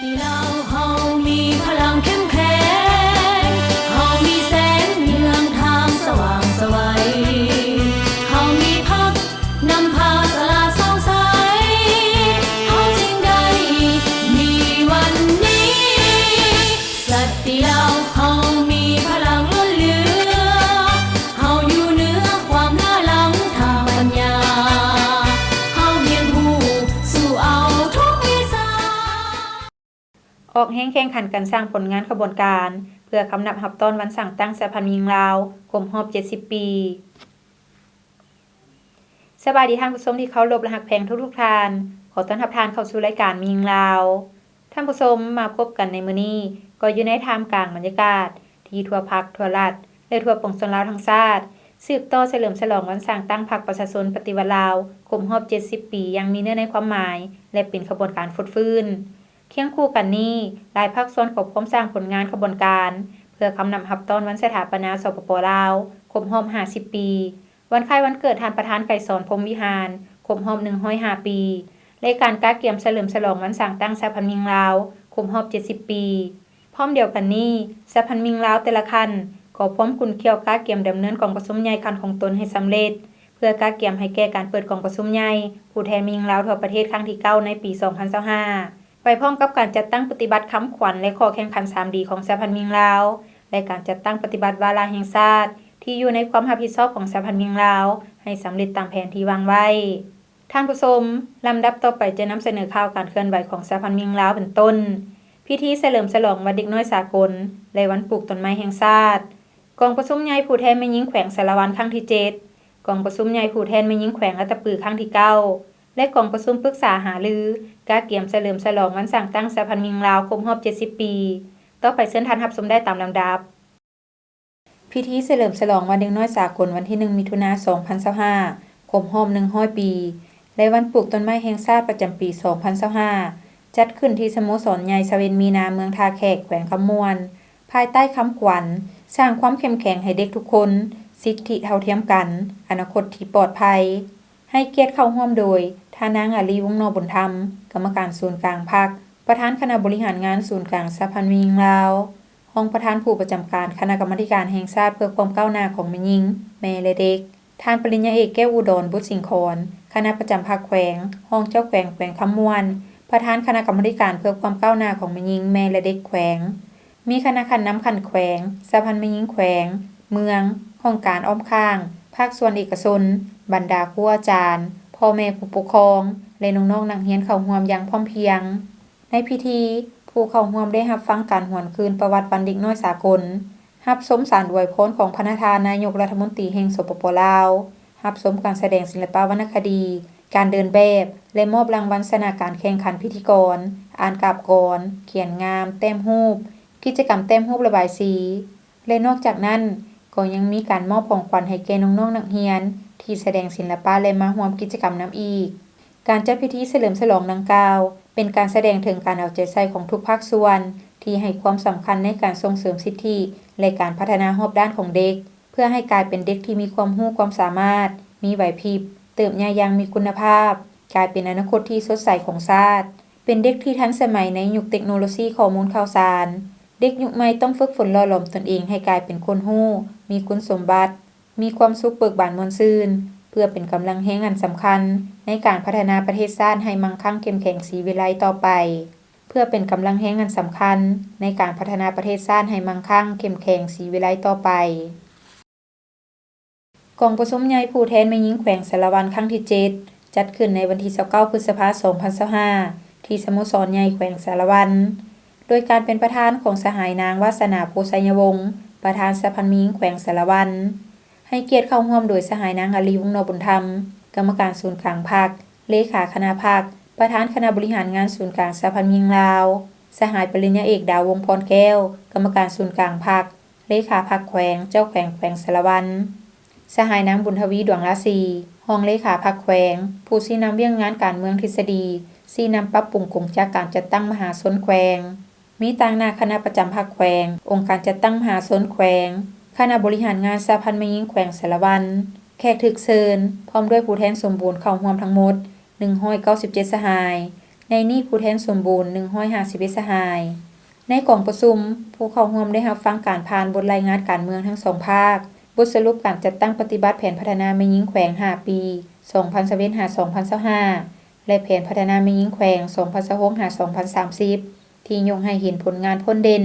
ທີ່ລາວເຮົາມີພະລັງເຂັ້ມແຂງ, ເຮົາມີແສງເຮືອງທາງສະຫວ່າງໄສວ, ເຮົາມີພັກນຳພາສະຫຼາດສ່ອງໃສ, ເຮົາຈຶ່ງໄດ້ມີວັນນີ້. ສັນຕິລາວເຮົາມີພະລັງລົ້ນເຫຼືອ, ເຮົາຢູ່ເໜືອຄວາມເຫຼືອຫຼັງທາງປັນຍາ, ເຮົາຮຽນຮູ້ສູ້ເອົາທຸກວິຊາ. ອອກແຮງແຂ່ງຂັນກັນສ້າງຜົນງານຂະບວນການ ເພື່ອຄຳນັບຮັບຕ້ອນວັນສ້າງຕັ້ງສະຫະພັນແມ່ຍິງລາວ ຄົບຮອບເຈັດສິບປີ. ສະບາຍດີທ່ານຜູ້ຊົມທີ່ເຄົາລົບ ແລະ ຮັກແພງທຸກໆທ່ານ. ຂໍຕ້ອນຮັບທ່ານເຂົ້າສູ່ລາຍການແມ່ຍິງລາວ. ທ່ານຜູ້ຊົມ, ມາພົບກັນໃນມື້ນີ້ ກໍຢູ່ໃນທ່າມກາງບັນຍາກາດທີ່ທົ່ວພັກ, ທົ່ວລັດ ແລະ ທົ່ວປວງຊົນລາວທັງຊາດ ສືບຕໍ່ສະເຫຼີມສະຫຼອງວັນສ້າງຕັ້ງພັກປະຊາຊົນປະຕິວັດລາວ ຄົບຮອບເຈັດສິບປີ ຢ່າງມີເນື້ອໃນຄວາມໝາຍ ແລະ ເປັນຂະບວນການຟົດຟື້ນ. ຄຽງຄູ່ກັນນີ້, ຫຼາຍພາກສ່ວນກໍພ້ອມສ້າງຜົນງານຂະບວນການ ເພື່ອຄຳນັບຮັບຕ້ອນວັນສະຖາປະນາ ສປປ ລາວ ຄົບຮອບຫ້າສິບປີ, ວັນຄ້າຍວັນເກີດທ່ານປະທານໄກສອນ ພົມວິຫານ ຄົບຮອບໜຶ່ງຮ້ອຍຫ້າປີ ແລະ ການກະກຽມສະເຫຼີມສະຫຼອງວັນສ້າງຕັ້ງສະຫະພັນແມ່ຍິງລາວ ຄົບຮອບເຈັດສິບປີ. ພ້ອມດຽວກັນນີ້, ສະຫະພັນແມ່ຍິງລາວແຕ່ລະຂັ້ນ ກໍພ້ອມກຸນຂ້ຽວກະກຽມດຳເນີນກອງປະຊຸມໃຫຍ່ຂັ້ນຂອງຕົນໃຫ້ສຳເລັດ ເພື່ອກະກຽມໃຫ້ແກ່ການເປີດກອງປະຊຸມໃຫຍ່ຜູ້ແທນແມ່ຍິງລາວທົ່ວປະເທດຄັ້ງທີເກົ້າ ໃນປີສອງພັນຊາວຫ້າ ໄປພ້ອມກັບການຈັດຕັ້ງປະຕິບັດຄຳຂວັນ ແລະ ຂໍ້ແຂ່ງຂັນສາມດີຂອງສະຫະພັນແມ່ຍິງລາວ ແລະ ການຈັດຕັ້ງປະຕິບັດວາລະແຫ່ງຊາດທີ່ຢູ່ໃນຄວາມຮັບຜິດຊອບຂອງສະຫະພັນແມ່ຍິງລາວ ໃຫ້ສຳເລັດຕາມແຜນທີ່ວາງໄວ້. ທ່ານຜູ້ຊົມ, ລຳດັບຕໍ່ໄປຈະນຳສະເໜີຂ່າວການເຄື່ອນໄຫວຂອງສະຫະພັນແມ່ຍິງລາວ ເປັນຕົ້ນ ພິທີສະເຫຼີມສະຫຼອງວັນເດັກນ້ອຍສາກົນ ແລະ ວັນປູກຕົ້ນໄມ້ແຫ່ງຊາດ, ກອງປະຊຸມໃຫຍ່ຜູ້ແທນແມ່ຍິງແຂວງສາລະວັນຄັ້ງທີເຈັດ, ກອງປະຊຸມໃຫຍ່ຜູ້ແທນແມ່ຍິງແຂວງອັດຕະປືຄັ້ງທີເກົ້າ ແລະ ກອງປະຊຸມປຶກສາຫາລືກະກຽມສະເຫຼີມສະຫຼອງວັນສ້າງຕັ້ງສະຫະພັນແມ່ຍິງລາວຄົບຮອບເຈັດສິບປີ. ຕໍ່ໄປເຊີນທ່ານຮັບຊົມໄດ້ຕາມລຳດັບ. ພິທີສະເຫຼີມສະຫຼອງວັນເດັກນ້ອຍສາກົນວັນທີໜຶ່ງ ມິຖຸນາ ສອງພັນຊາວຫ້າ ຄົບຮອບໜຶ່ງຮ້ອຍປີ ແລະ ວັນປູກຕົ້ນໄມ້ແຫ່ງຊາດປະຈຳປີສອງພັນຊາວຫ້າ ຈັດຂຶ້ນທີ່ສະໂມສອນໃຫຍ່ຊາເວັນມີນາ ເມືອງທ່າແຂກ ແຂວງຄຳມ່ວນ ພາຍໃຕ້ຄຳຂວັນ ສ້າງຄວາມເຂັ້ມແຂງໃຫ້ເດັກທຸກຄົນ, ສິດທິເທົ່າທຽມກັນ, ອະນາຄົດທີ່ປອດໄພ. ໃຫ້ກຽດເຂົ້າຮ່ວມໂດຍ ທ່ານນາງ ອາລີ ວົງນໍບຸນທຳ ກຳມະການສູນກາງພັກ, ປະທານຄະນະບໍລິຫານງານສູນກາງສະຫະພັນແມ່ຍິງລາວ, ຮອງປະທານຜູ້ປະຈຳການຄະນະກຳມາທິການແຫ່ງຊາດເພື່ອຄວາມກ້າວໜ້າຂອງແມ່ຍິງ, ແມ່ ແລະ ເດັກ, ທ່ານ ປະລິນຍາເອກ ແກ້ວອຸດອນ ບຸດສິງຂອນ ຄະນະປະຈຳພັກແຂວງ, ຮອງເຈົ້າແຂວງແຂວງຄຳມ່ວນ, ປະທານຄະນະກຳມາທິການເພື່ອຄວາມກ້າວໜ້າຂອງແມ່ຍິງ, ແມ່ ແລະ ເດັກແຂວງ, ມີຄະນະຂັ້ນນຳຂັ້ນແຂວງ, ສະຫະພັນແມ່ຍິງແຂວງ, ເມືອງ, ຫ້ອງການອ້ອມຂ້າງ, ພາກສ່ວນເອກະຊົນ, ບັນດາຄູອາຈານ, ພໍ່ແມ່ຜູ້ປົກຄອງ ແລະ ນ້ອງໆນັກຮຽນເຂົ້າຮ່ວມຢ່າງພ້ອມພຽງ. ໃນພິທີ, ຜູ້ເຂົ້າຮ່ວມໄດ້ຮັບຟັງການຫວນຄືນປະຫວັດວັນເດັກນ້ອຍສາກົນ, ຮັບຊົມສານອວຍພອນຂອງພະນະທ່ານນາຍົກລັດຖະມົນຕີແຫ່ງ ສປປ ລາວ, ຮັບຊົມການສະແດງສິລະປະວັນນະຄະດີ, ການເດີນແບບ ແລະ ມອບລາງວັນຊະນະການແຂ່ງຂັນພິທີກອນ, ອ່ານກາບກອນ, ຂຽນງາມ, ແຕ້ມຮູບ, ກິດຈະກຳແຕ້ມຮູບລະບາຍສີ ແລະ ນອກຈາກນັ້ນ, ກໍຍັງມີການມອບຂອງຂວັນໃຫ້ແກ່ນ້ອງໆນັກຮຽນທີ່ສະແດງສິລະປະ ແລະ ມາຮ່ວມກິດຈະກຳນຳອີກ. ການຈັດພິທີສະເຫຼີມສະຫຼອງດັ່ງກ່າວ ເປັນການສະແດງເຖິງການເອົາໃຈໃສ່ຂອງທຸກພາກສ່ວນ ທີ່ໃຫ້ຄວາມສຳຄັນໃນການສົ່ງເສີມສິດທິ ແລະ ການພັດທະນາຮອບດ້ານຂອງເດັກ, ເພື່ອໃຫ້ກາຍເປັນເດັກທີ່ມີຄວາມຮູ້ຄວາມສາມາດ, ມີໄຫວພິບ, ເຕີບໃຫຍ່ຢ່າງມີຄຸນນະພາບ, ກາຍເປັນອະນາຄົດທີ່ສົດໃສຂອງຊາດ, ເປັນເດັກທີ່ທັນສະໄໝໃນຍຸກເຕັກໂນໂລຊີຂໍ້ມູນຂ່າວສານ. ເດັກຍຸກໃໝ່ຕ້ອງຝຶກຝົນຫຼໍ່ຫຼອມຕົນເອງໃຫ້ກາຍເປັນຄົນຮູ້, ມີຄຸນສົມບັດ, ມີຄວາມສຸກເບີກບານມ່ວນຊື່ນ, ເພື່ອເປັນກຳລັງແຮງອັນສຳຄັນໃນການພັດທະນາປະເທດຊາດໃຫ້ມັ່ງຄັ່ງເຂັ້ມແຂງສີວິໄລຕໍ່ໄປ, ເພື່ອເປັນກຳລັງແຮງອັນສຳຄັນໃນການພັດທະນາປະເທດຊາດໃຫ້ມັ່ງຄັ່ງເຂັ້ມແຂງສີວິໄລຕໍ່ໄປ. ກອງປະຊຸມໃຫຍ່ຜູ້ແທນແມ່ຍິງແຂວງສາລະວັນຄັ້ງທີເຈັດ ຈັດຂຶ້ນໃນວັນທີຊາວເກົ້າ ພຶດສະພາ ສອງພັນຊາວຫ້າ ທີ່ສະໂມສອນໃຫຍ່ແຂວງສາລະວັນ ໂດຍການເປັນປະທານຂອງສະຫາຍນາງ ວາສະໜາ ໂພໄຊຍະວົງ ປະທານສະຫະພັນແມ່ຍິງແຂວງສາລະວັນ, ໃຫ້ກຽດເຂົ້າຮ່ວມໂດຍສະຫາຍນາງ ອາລີ ວົງນໍບຸນທຳ ກຳມະການສູນກາງພັກ, ເລຂາຄະນະພັກ, ປະທານຄະນະບໍລິຫານງານສູນກາງສະຫະພັນແມ່ຍິງລາວ, ສະຫາຍປະລິນຍາເອກ ດາວ ວົງພອນແກ້ວ ກຳມະການສູນກາງພັກ, ເລຂາພັກແຂວງ, ເຈົ້າແຂວງແຂວງສາລະວັນ, ສະຫາຍນາງ ບຸນທະວີ ດວງລາສີ ຮອງເລຂາພັກແຂວງ, ຜູ້ຊີ້ນຳວຽກງານການເມືອງທິດສະດີ, ຊີ້ນຳປັບປຸງກົງຈັກການຈັດຕັ້ງມະຫາຊົນແຂວງ, ມີຕາງໜ້າຄະນະປະຈຳພັກແຂວງ, ອົງການຈັດຕັ້ງມະຫາຊົນແຂວງ, ຄະນະບໍລິຫານງານສະຫະພັນແມ່ຍິງແຂວງສາລະວັນ, ແຂກຖືກເຊີນ, ພ້ອມດ້ວຍຜູ້ແທນສົມບູນເຂົ້າຮ່ວມທັງໝົດ ໜຶ່ງຮ້ອຍເກົ້າສິບເຈັດສະຫາຍ, ໃນນີ້ຜູ້ແທນສົມບູນໜຶ່ງຮ້ອຍຫ້າສິບເອັດສະຫາຍ. ໃນກອງປະຊຸມ, ຜູ້ເຂົ້າຮ່ວມໄດ້ຮັບຟັງການຜ່ານບົດລາຍງານການເມືອງທັງສອງພາກ, ບົດສະຫຼຸບການຈັດຕັ້ງປະຕິບັດແຜນພັດທະນາແມ່ຍິງແຂວງຫ້າປີ ສອງພັນຊາວເອັດ ຫາ ສອງພັນຊາວຫ້າ ແລະ ແຜນພັດທະນາແມ່ຍິງແຂວງ ສອງພັນຊາວຫົກ ຫາ ສອງພັນສາມສິບ ທີ່ຍົກໃຫ້ເຫັນຜົນງານພົ້ນເດັ່ນ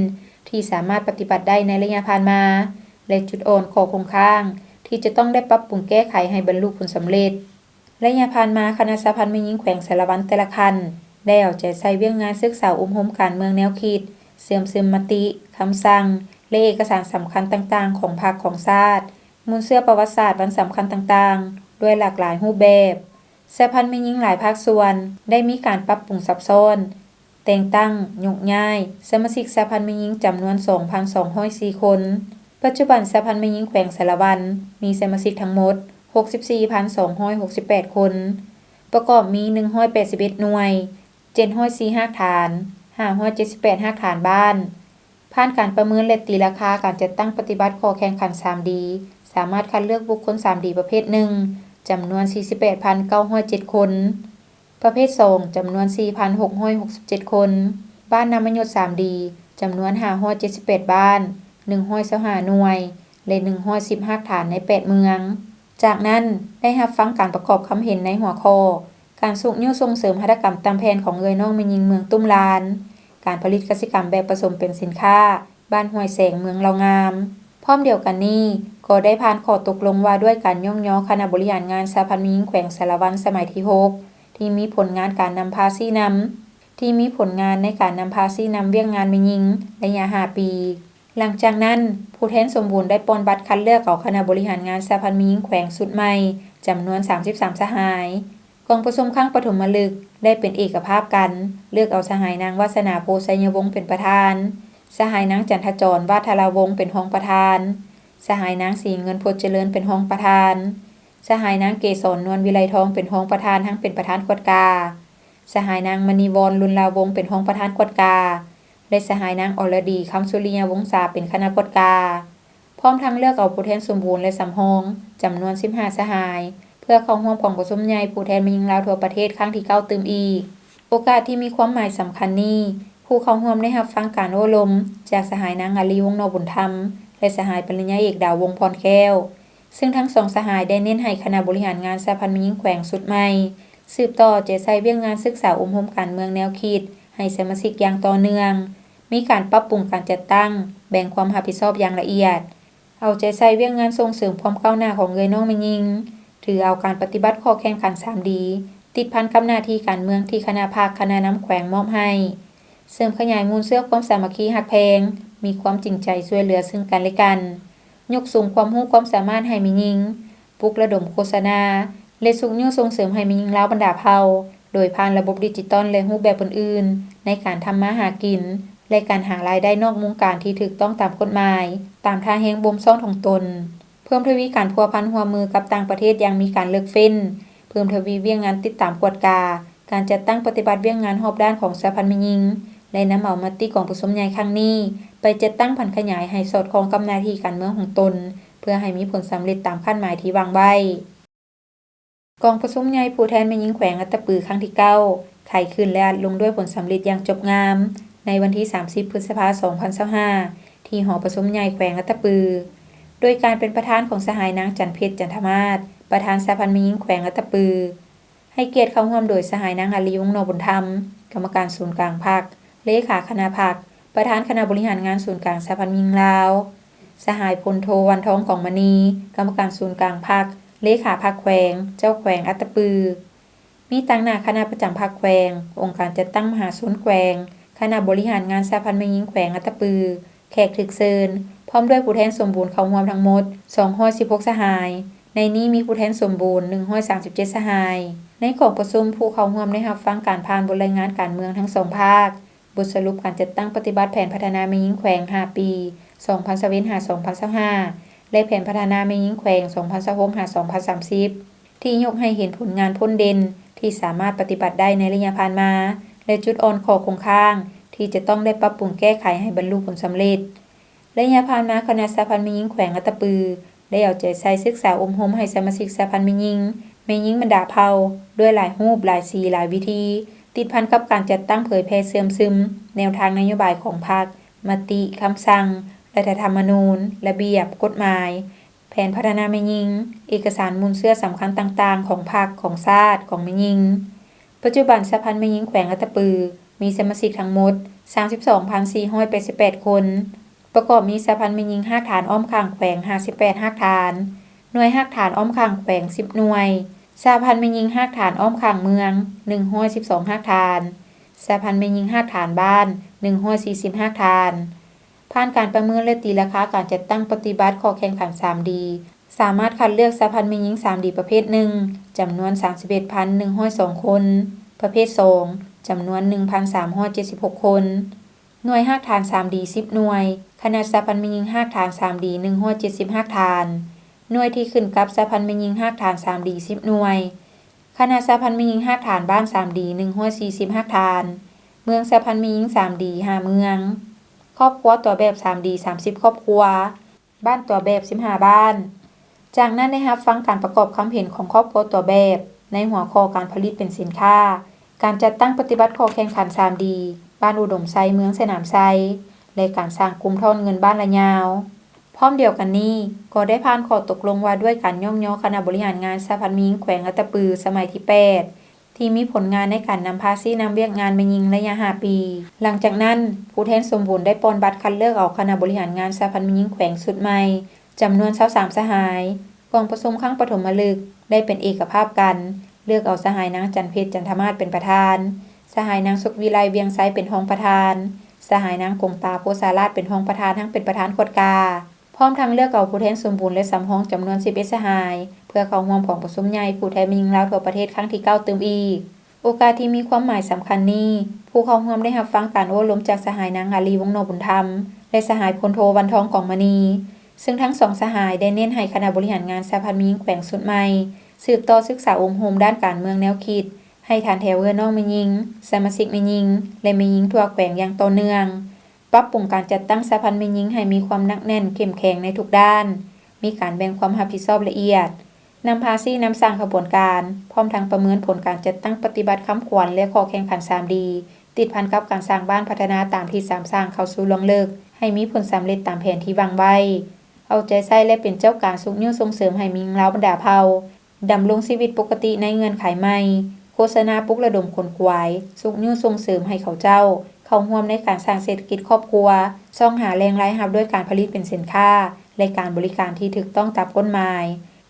ທີ່ສາມາດປະຕິບັດໄດ້ໃນໄລຍະຜ່ານມາ ແລະ ຈຸດອ່ອນ, ຂໍ້ຄົງຄ້າງ ທີ່ຈະຕ້ອງໄດ້ປັບປຸງແກ້ໄຂໃຫ້ບັນລຸຜົນສຳເລັດ. ໄລຍະຜ່ານມາ, ຄະນະສະຫະພັນແມ່ຍິງແຂວງສາລະວັນແຕ່ລະຂັ້ນ ໄດ້ເອົາໃຈໃສ່ວຽກງານສຶກສາອົບຮົມການເມືອງແນວຄິດ, ເຊື່ອມຊຶມມະຕິ, ຄຳສັ່ງ ແລະ ເອກະສານສຳຄັນຕ່າງໆຂອງພັກຂອງຊາດ, ມູນເຊື້ອປະຫວັດສາດວັນສຳຄັນຕ່າງໆ ດ້ວຍຫຼາກຫຼາຍຮູບແບບ. ສະຫະພັນແມ່ຍິງຫຼາຍພາກສ່ວນໄດ້ມີການປັບປຸງຊັບຊ້ອນ, ແຕ່ງຕັ້ງ, ຍົກຍ້າຍສະມາຊິກສະຫະພັນແມ່ຍິງຈຳນວນສອງພັນສອງຮ້ອຍສີ່ຄົນ. ປັດຈຸບັນສະຫະພັນແມ່ຍິງແຂວງສາລະວັນມີສະມາຊິກທັງໝົດຫົກສິບສີ່ພັນສອງຮ້ອຍຫົກສິບແປດຄົນ, ປະກອບມີໜຶ່ງຮ້ອຍແປດສິບເອັດໜ່ວຍ, ເຈັດຮ້ອຍສີ່ຮາກຖານ, ຫ້າຮ້ອຍເຈັດສິບແປດຮາກຖານບ້ານ. ຜ່ານການປະເມີນ ແລະ ຕີລາຄາການຈັດຕັ້ງປະຕິບັດຂໍ້ແຂ່ງຂັນສາມດີ ສາມາດຄັດເລືອກບຸກຄົນສາມດີປະເພດໜຶ່ງ ຈຳນວນສີ່ສິບແປດພັນເກົ້າຮ້ອຍເຈັດຄົນ, ປະເພດສອງ ຈຳນວນສີ່ພັນຫົກຮ້ອຍຫົກສິບເຈັດຄົນ, ບ້ານນຳມະຍົດສາມດີ ຈຳນວນຫ້າຮ້ອຍເຈັດສິບແປດບ້ານ, ໜຶ່ງຮ້ອຍຊາວຫ້າໜ່ວຍ ແລະ ໜຶ່ງຮ້ອຍສິບຮາກຖານໃນແປດເມືອງ. ຈາກນັ້ນ, ໄດ້ຮັບຟັງການປະກອບຄຳເຫັນໃນຫົວຂໍ້ ການຊຸກຍູ້ສົ່ງເສີມຫັດຖະກຳຕາມແຜນຂອງເອື້ອຍນ້ອງແມ່ຍິງເມືອງຕຸ້ມລານ, ການຜະລິດກະສິກຳແບບປະສົມເປັນສິນຄ້າ ບ້ານຫ້ວຍແສງ ເມືອງເຫຼົ່າງາມ. ພ້ອມດຽວກັນນີ້, ກໍໄດ້ຜ່ານຂໍ້ຕົກລົງວ່າດ້ວຍການຍ້ອງຍໍຄະນະບໍລິຫານງານສະຫະພັນແມ່ຍິງແຂວງສາລະວັນສະໄໝທີຫົກ ທີ່ມີຜົນງານການນຳພາຊີ້ນຳ, ທີ່ມີຜົນງານໃນການນຳພາຊີ້ນຳວຽກງານແມ່ຍິງໄລຍະຫ້າປີ. ຫຼັງຈາກນັ້ນ, ຜູ້ແທນສົມບູນໄດ້ປ່ອນບັດຄັດເລືອກເອົາຄະນະບໍລິຫານງານສະຫະພັນແມ່ຍິງແຂວງຊຸດໃໝ່ ຈຳນວນສາມສິບສາມສະຫາຍ. ກອງປະຊຸມຄັ້ງປະຖົມມະລຶກໄດ້ເປັນເອກະພາບກັນ ເລືອກເອົາສະຫາຍນາງ ວາສະໜາ ໂພໄຊຍະວົງ ເປັນປະທານ, ສະຫາຍນາງ ຈັນທະຈອນ ວາທະລາວົງ ເປັນຮອງປະທານ, ສະຫາຍນາງ ສີເງິນ ພົດຈະເລີນ ເປັນຮອງປະທານ, ສະຫາຍນາງ ເກສອນ ນວນວິໄລທອງ ເປັນຮອງປະທານ ທັງເປັນປະທານກວດກາ, ສະຫາຍນາງ ມະນີວອນ ລຸນລາວົງ ເປັນຮອງປະທານກວດກາ ແລະ ສະຫາຍນາງ ອອລະດີ ຄຳສຸລິຍະວົງສາ ເປັນຄະນະກວດກາ. ພ້ອມທັງເລືອກເອົາຜູ້ແທນສົມບູນ ແລະ ສຳຮອງ ຈຳນວນສິບຫ້າສະຫາຍ ເພື່ອເຂົ້າຮ່ວມກອງປະຊຸມໃຫຍ່ຜູ້ແທນແມ່ຍິງລາວທົ່ວປະເທດຄັ້ງທີເກົ້າຕື່ມອີກ. ໂອກາດທີ່ມີຄວາມໝາຍສຳຄັນນີ້, ຜູ້ເຂົ້າຮ່ວມໄດ້ຮັບຟັງການໂອ້ລົມຈາກສະຫາຍນາງ ອາລີ ວົງນໍບຸນທຳ ແລະ ສະຫາຍປະລິນຍາເອກ ດາວ ວົງພອນແກ້ວ, ເຊິ່ງທັງສອງສະຫາຍໄດ້ເນັ້ນໃຫ້ຄະນະບໍລິຫານງານສະຫະພັນແມ່ຍິງແຂວງຊຸດໃໝ່ ສືບຕໍ່ເອົາໃຈໃສ່ວຽກງານສຶກສາອົບຮົມການເມືອງແນວຄິດໃຫ້ສະມາຊິກຢ່າງຕໍ່ເນື່ອງ, ມີການປັບປຸງການຈັດຕັ້ງ, ແບ່ງຄວາມຮັບຜິດຊອບຢ່າງລະອຽດ, ເອົາໃຈໃສ່ວຽກງານສົ່ງເສີມຄວາມກ້າວໜ້າຂອງເອື້ອຍນ້ອງແມ່ຍິງ, ຖືເອົາການປະຕິບັດຂໍ້ແຂ່ງຂັນສາມດີ ຕິດພັນກັບໜ້າທີ່ການເມືອງທີ່ຄະນະພັກ, ຄະນະນຳແຂວງມອບໃຫ້, ເສີມຂະຫຍາຍມູນເຊື້ອຄວາມສາມັກຄີຮັກແພງ, ມີຄວາມຈິງໃຈຊ່ວຍເຫຼືອເຊິ່ງກັນແລະກັນ, ຍົກສູງຄວາມຮູ້ຄວາມສາມາດໃຫ້ແມ່ຍິງ, ປຸກລະດົມໂຄສະນາ ແລະ ຊຸກຍູ້ສົ່ງເສີມໃຫ້ແມ່ຍິງລາວບັນດາເຜົ່າ ໂດຍຜ່ານລະບົບດິຈິຕອນ ແລະ ຮູບແບບອື່ນໆ ໃນການທຳມາຫາກິນ ແລະ ການຫາລາຍໄດ້ນອກວົງການທີ່ຖືກຕ້ອງຕາມກົດໝາຍ, ຕາມທ່າແຮງບົ່ມຊ້ອນຂອງຕົນ. ເພີ່ມທະວີການພົວພັນຮ່ວມມືກັບຕ່າງປະເທດຢ່າງມີການເລິກເຟັ້ນ, ເພີ່ມທະວີວຽກງານຕິດຕາມກວດກາ ການຈັດຕັ້ງປະຕິບັດວຽກງານຮອບດ້ານຂອງສະຫະພັນແມ່ຍິງ ແລະ ນຳເອົາມະຕິກອງປະຊຸມໃຫຍ່ຄັ້ງນີ້ ໄປຈັດຕັ້ງຜັນຂະຫຍາຍໃຫ້ສອດຄ່ອງກັບໜ້າທີ່ການເມືອງຂອງຕົນ ເພື່ອໃຫ້ມີຜົນສຳເລັດຕາມຄາດໝາຍທີ່ວາງໄວ້. ກອງປະຊຸມໃຫຍ່ຜູ້ແທນແມ່ຍິງແຂວງອັດຕະປືຄັ້ງທີເກົ້າ ໄຂຂຶ້ນ ແລະ ອັດລົງດ້ວຍຜົນສຳເລັດຢ່າງຈົບງາມ ໃນວັນທີສາມສິບ ພຶດສະພາ ສອງພັນຊາວຫ້າ ທີ່ຫໍປະຊຸມໃຫຍ່ແຂວງອັດຕະປື ໂດຍການເປັນປະທານຂອງສະຫາຍນາງ ຈັນເພັດ ຈັນທະມາດ ປະທານສະຫະພັນແມ່ຍິງແຂວງອັດຕະປື. ໃຫ້ກຽດເຂົ້າຮ່ວມໂດຍສະຫາຍນາງ ອາລີ ວົງນໍບຸນທຳ ກຳມະການສູນກາງພັກ, ເລຂາຄະນະພັກ, ປະທານຄະນະບໍລິຫານງານສູນກາງສະຫະພັນແມ່ຍິງລາວ, ສະຫາຍພົນໂທ ວັນທອງ ກອງມະນີ ກຳມະການສູນກາງພັກ, ເລຂາພັກແຂວງ, ເຈົ້າແຂວງອັດຕະປື. ມີຕາງໜ້າຄະນະປະຈຳພັກແຂວງ, ອົງການຈັດຕັ້ງມະຫາຊົນແຂວງ, ຄະນະບໍລິຫານງານສະຫະພັນແມ່ຍິງແຂວງອັດຕະປື, ແຂກຖືກເຊີນ, ພ້ອມດ້ວຍຜູ້ແທນສົມບູນເຂົ້າຮ່ວມທັງໝົດ ສອງຮ້ອຍສິບຫົກສະຫາຍ, ໃນນີ້ມີຜູ້ແທນສົມບູນ ໜຶ່ງຮ້ອຍສາມສິບເຈັດສະຫາຍ. ໃນກອງປະຊຸມ, ຜູ້ເຂົ້າຮ່ວມໄດ້ຮັບຟັງການຜ່ານບົດລາຍງານການເມືອງທັງສອງພາກ, ບົດສະຫຼຸບການຈັດຕັ້ງປະຕິບັດແຜນພັດທະນາແມ່ຍິງແຂວງຫ້າປີ ສອງພັນຊາວເອັດ ຫາ ສອງພັນຊາວຫ້າ ແລະ ແຜນພັດທະນາແມ່ຍິງແຂວງ ສອງພັນຊາວຫົກ ຫາ ສອງພັນສາມສິບ ທີ່ຍົກໃຫ້ເຫັນຜົນງານພົ້ນເດັ່ນທີ່ສາມາດປະຕິບັດໄດ້ໃນໄລຍະຜ່ານມາ ແລະ ຈຸດອ່ອນ, ຂໍ້ຄົງຄ້າງ ທີ່ຈະຕ້ອງໄດ້ປັບປຸງແກ້ໄຂໃຫ້ບັນລຸຜົນສຳເລັດ. ໄລຍະຜ່ານມາ, ຄະນະສະຫະພັນແມ່ຍິງແຂວງອັດຕະປື ໄດ້ເອົາໃຈໃສ່ສຶກສາອົບຮົມໃຫ້ສະມາຊິກສະຫະພັນແມ່ຍິງ, ແມ່ຍິງບັນດາເຜົ່າ ດ້ວຍຫຼາຍຮູບ, ຫຼາຍສີ, ຫຼາຍວິທີ, ຕິດພັນກັບການຈັດຕັ້ງເຜີຍແຜ່ເຊື່ອມຊຶມແນວທາງນະໂຍບາຍຂອງພັກ, ມະຕິ, ຄຳສັ່ງ, ລັດຖະທຳມະນູນ, ລະບຽບ, ກົດໝາຍ, ແຜນພັດທະນາແມ່ຍິງ, ເອກະສານມູນເຊື້ອສຳຄັນຕ່າງໆຂອງພັກ, ຂອງຊາດ, ຂອງແມ່ຍິງ. ປັດຈຸບັນ ສະຫະພັນແມ່ຍິງແຂວງອັດຕະປື ມີສະມາຊິກທັງໝົດ ສາມສິບສອງພັນສີ່ຮ້ອຍແປດສິບແປດຄົນ, ປະກອບມີສະຫະພັນແມ່ຍິງຮາກຖານອ້ອມຂ້າງແຂວງ ຫ້າສິບແປດຮາກຖານ, ໜ່ວຍຮາກຖານອ້ອມຂ້າງແຂວງ ສິບໜ່ວຍ, ສະຫະພັນແມ່ຍິງຮາກຖານອ້ອມຂ້າງເມືອງ ໜຶ່ງຮ້ອຍສິບສອງຮາກຖານ, ສະຫະພັນແມ່ຍິງຮາກຖານບ້ານ ໜຶ່ງຮ້ອຍສີ່ສິບຮາກຖານ. ຜ່ານການປະເມີນ ແລະ ຕີລາຄາການຈັດຕັ້ງປະຕິບັດຂໍ້ແຂ່ງຂັນ ສາມດີ ສາມາດຄັດເລືອກສະຫະພັນແມ່ຍິງ ສາມດີ ປະເພດໜຶ່ງ ຈຳນວນ ສາມສິບເອັດພັນໜຶ່ງຮ້ອຍສອງຄົນ, ປະເພດສອງ ຈຳນວນ ໜຶ່ງພັນສາມຮ້ອຍເຈັດສິບຫົກຄົນ, ໜ່ວຍຮາກຖານ ສາມດີ ສິບໜ່ວຍ, ຄະນະສະຫະພັນແມ່ຍິງຮາກຖານ ສາມດີ ໜຶ່ງຮ້ອຍເຈັດສິບຮາກຖານ, ໜ່ວຍທີ່ຂຶ້ນກັບສະຫະພັນແມ່ຍິງຮາກຖານ ສາມດີ ສິບໜ່ວຍ, ຄະນະສະຫະພັນແມ່ຍິງຮາກຖານບ້ານ ສາມດີ ໜຶ່ງຮ້ອຍສີ່ສິບຮາກຖານ, ເມືອງສະຫະພັນແມ່ຍິງ ສາມດີ ຫ້າເມືອງ, ຄອບຄົວຕົວແບບ ສາມດີ ສາມສິບຄອບຄົວ, ບ້ານຕົວແບບ ສິບຫ້າບ້ານ. ຈາກນັ້ນໄດ້ຮັບຟັງການປະກອບຄຳເຫັນຂອງຄອບຄົວຕົວແບບ ໃນຫົວຂໍ້ການຜະລິດເປັນສິນຄ້າ, ການຈັດຕັ້ງປະຕິບັດຂໍ້ແຂ່ງຂັນ ສາມດີ ບ້ານອຸດົມໄຊ ເມືອງສະໜາມໄຊ ແລະ ການສ້າງກຸ່ມທອນເງິນບ້ານລະຍາວ. ພ້ອມດຽວກັນນີ້ ກໍໄດ້ຜ່ານຂໍ້ຕົກລົງວ່າດ້ວຍການຍ້ອງຍໍຄະນະບໍລິຫານງານສະຫະພັນແມ່ຍິງແຂວງອັດຕະປືສະໄໝທີແປດ ທີ່ມີຜົນງານໃນການນຳພາຊີ້ນຳວຽກງານແມ່ຍິງໄລຍະຫ້າປີ. ຫຼັງຈາກນັ້ນ, ຜູ້ແທນສົມບູນໄດ້ປ່ອນບັດຄັດເລືອກເອົາຄະນະບໍລິຫານງານສະຫະພັນແມ່ຍິງແຂວງຊຸດໃໝ່ ຈຳນວນຊາວສາມສະຫາຍ. ກອງປະຊຸມຄັ້ງປະຖົມມະລຶກໄດ້ເປັນເອກະພາບກັນ ເລືອກເອົາສະຫາຍນາງ ຈັນເພັດ ຈັນທະມາດ ເປັນປະທານ, ສະຫາຍນາງ ສຸກວິໄລ ວຽງໄຊ ເປັນຮອງປະທານ, ສະຫາຍນາງ ກົງຕາ ໂພສາລາດ ເປັນຮອງປະທານ ທັງເປັນປະທານຂວດກາ. ພ້ອມທັງເລືອກເອົາຜູ້ແທນສົມບູນ ແລະ ສຳຮອງຈຳນວນສິບເອັດສະຫາຍ ເພື່ອເຂົ້າຮ່ວມກອງປະຊຸມໃຫຍ່ຜູ້ແທນແມ່ຍິງລາວທົ່ວປະເທດຄັ້ງທີເກົ້າຕື່ມອີກ. ໂອກາດທີ່ມີຄວາມໝາຍສຳຄັນນີ້, ຜູ້ເຂົ້າຮ່ວມໄດ້ຮັບຟັງການໂອ້ລົມຈາກສະຫາຍນາງ ອາລີ ວົງນໍບຸນທຳ ແລະ ສະຫາຍ ພົນໂທ ວັນທອງ ກອງມະນີ, ເຊິ່ງທັງສອງສະຫາຍໄດ້ເນັ້ນໃຫ້ຄະນະບໍລິຫານງານສະຫະພັນແມ່ຍິງແຂວງຊຸດໃໝ່ ສືບຕໍ່ສຶກສາອົບຮົມດ້ານການເມືອງແນວຄິດ ໃຫ້ຖານແຖວເອື້ອຍນ້ອງແມ່ຍິງ, ສະມາຊິກແມ່ຍິງ ແລະ ແມ່ຍິງທົ່ວແຂວງຢ່າງຕໍ່ເນື່ອງ. ປັບປຸງການຈັດຕັ້ງສະຫະພັນແມ່ຍິງໃຫ້ມີຄວາມໜັກແໜ້ນເຂັ້ມແຂງໃນທຸກດ້ານ, ມີການແບ່ງຄວາມຮັບຜິດຊອບລະອຽດ, ນຳພາຊີ້ນຳສ້າງຂະບວນການ, ພ້ອມທັງປະເມີນຜົນການຈັດຕັ້ງປະຕິບັດຄຳຂວັນ ແລະ ຂໍ້ແຂ່ງຂັນສາມດີ ຕິດພັນກັບການສ້າງບ້ານພັດທະນາຕາມທິດສາມສ້າງເຂົ້າສູ່ລວງເລິກ ໃຫ້ມີຜົນສຳເລັດຕາມແຜນທີ່ວາງໄວ້, ເອົາໃຈໃສ່ ແລະ ເປັນເຈົ້າການຊຸກຍູ້ສົ່ງເສີມໃຫ້ແມ່ຍິງລາວບັນດາເຜົ່າ ດຳລົງຊີວິດປົກກະຕິໃນເງື່ອນໄຂໃໝ່, ໂຄສະນາປຸກລະດົມຂົນຂວາຍ, ຊຸກຍູ້ສົ່ງເສີມໃຫ້ເຂົາເຈົ້າເຂົ້າຮ່ວມໃນການສ້າງເສດຖະກິດຄອບຄົວ, ຊອກຫາແຫຼ່ງລາຍຮັບດ້ວຍການຜະລິດເປັນສິນຄ້າ ແລະ ການບໍລິການທີ່ຖືກຕ້ອງຕາມກົດໝາຍ,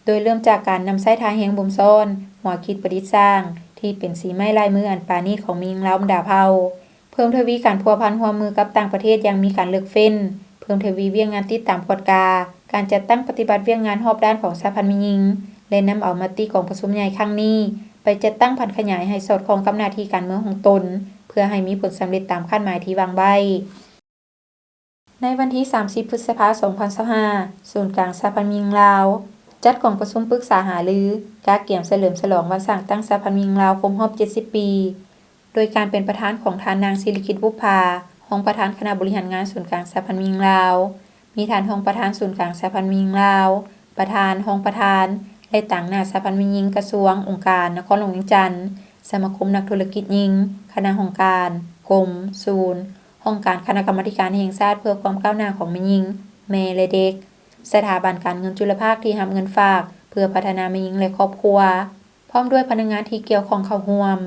ໂດຍເລີ່ມຈາກການນຳໃຊ້ທ່າແຮງບົ່ມຊ້ອນ, ຫົວຄິດປະດິດສ້າງ ທີ່ເປັນສີໄມ້ລາຍມືອັນປານີດຂອງແມ່ຍິງລາວບັນດາເຜົ່າ. ເພີ່ມທະວີການພົວພັນຮ່ວມມືກັບຕ່າງປະເທດຢ່າງມີການເລິກເຟັ້ນ, ເພີ່ມທະວີວຽກງານຕິດຕາມກວດກາ, ການຈັດຕັ້ງປະຕິບັດວຽກງານຮອບດ້ານຂອງສະຫະພັນແມ່ຍິງ ແລະ ນຳເອົາມະຕິກອງປະຊຸມໃຫຍ່ຄັ້ງນີ້ ໄປຈັດຕັ້ງຜັນຂະຫຍາຍໃຫ້ສອດຄ່ອງກັບໜ້າທີ່ການເມືອງຂອງຕົນ ເພື່ອໃຫ້ມີຜົນສຳເລັດຕາມຄາດໝາຍທີ່ວາງໄວ້. ໃນວັນທີສາມສິບ ພຶດສະພາ ສອງພັນຊາວຫ້າ ສູນກາງສະຫະພັນແມ່ຍິງລາວ ຈັດກອງປະຊຸມປຶກສາຫາລື ກະກຽມສະເຫຼີມສະຫຼອງວັນສ້າງຕັ້ງສະຫະພັນແມ່ຍິງລາວຄົບຮອບເຈັດສິບປີ. ໂດຍການເປັນປະທານຂອງທ່ານນາງ ສິລິກິດ ບຸບຜາ ຮອງປະທານຄະນະບໍລິຫານງານສູນກາງສະຫະພັນແມ່ຍິງລາວ, ມີທ່ານຮອງປະທານສູນກາງສະຫະພັນແມ່ຍິງລາວ, ປະທານ, ຮອງປະທານ ແລະ ຕາງໜ້າສະຫະພັນແມ່ຍິງ, ກະຊວງ, ອົງການ, ນະຄອນຫຼວງວຽງຈັນ, ສະມາຄົມນັກທຸລະກິດຍິງ, ຄະນະຫ້ອງການ, ກົມ, ສູນ, ຫ້ອງການຄະນະກຳມາທິການແຫ່ງຊາດເພື່ອຄວາມກ້າວໜ້າຂອງແມ່ຍິງ, ແມ່ ແລະ ເດັກ, ສະຖາບັນການເງິນຈຸລະພາກທີ່ຮັບເງິນຝາກເພື່ອພັດທະນາແມ່ຍິງ ແລະ ຄອບຄົວ, ພ້ອມດ້ວຍພະນັກງານທີ່ກ່ຽວຂ້ອງເຂົ້າຮ່ວມ.